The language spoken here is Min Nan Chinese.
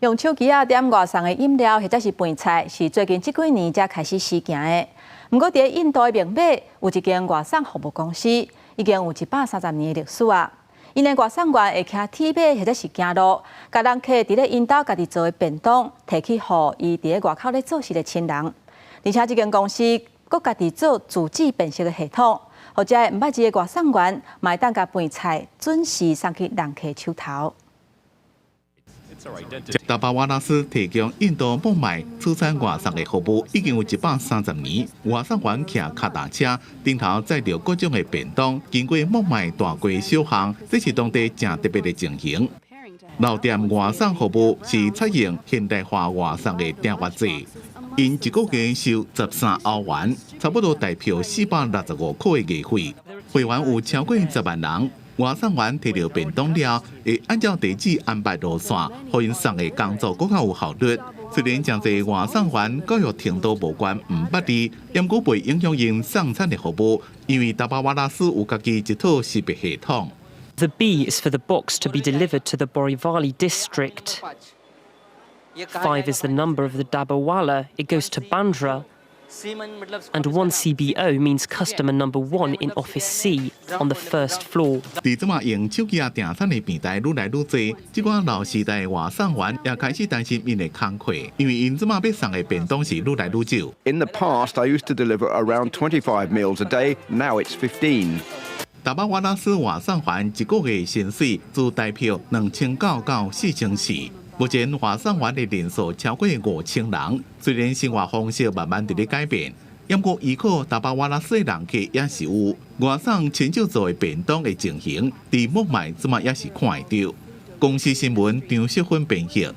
用手機仔點外送的飲料或者是飯菜，是最近這幾年才開始時行的。毋過，佇印度的孟買有一間外送服務公司，已經有130年的歷史啊。𪜶的外送員會騎鐵馬或者是行路，共人客佇咧𪜶兜家己做的便當，提去予伊佇咧外口咧做事的親人。而且，這間公司閣家己做自主辨識的系統，予這个毋捌字的外送員，嘛會當共飯菜準時送去人客手頭。達巴瓦拉斯提供印度孟買出餐外送的服務已經有130年。外送員騎跤踏車，頂頭載著各種的便當，經過孟買大街小巷，這是當地誠特別的情形。老店外送服務是採用現代化外送的訂閱制，𪜶一個月收13歐元，差不多台票465塊的月費。會員有超過10萬人。外送員提著便當了，會按照地址安排路線，予𪜶送的工作閣較有效率。雖然誠濟外送員教育程度無懸，毋捌字，毋過袂影響𪜶送餐的服務，因為達巴瓦拉斯有家己一套識別系統。 The B is for the box to be delivered to the Borivali district. 5 is the number of the Dabbawala. It goes to Bandra. And one CBO means customer number one in office C on the first floor. 佇這馬用手機仔訂餐的平台愈來愈濟，這寡老時代的外送員也開始擔心𪜶的工課，因為𪜶這馬欲送的便當是愈來愈少。 In the past, I used to deliver around 25 meals a day. Now it's 15. 達巴瓦拉斯外送員一個月薪水自台票2900到4400。目前外送員的人數超過5000人，雖然生活方式慢慢佇咧改變，毋過依靠達巴瓦拉斯的人客也是有。外送親手做的便當的情形，佇孟買這馬也是看會著。公視新聞張淑芬編譯。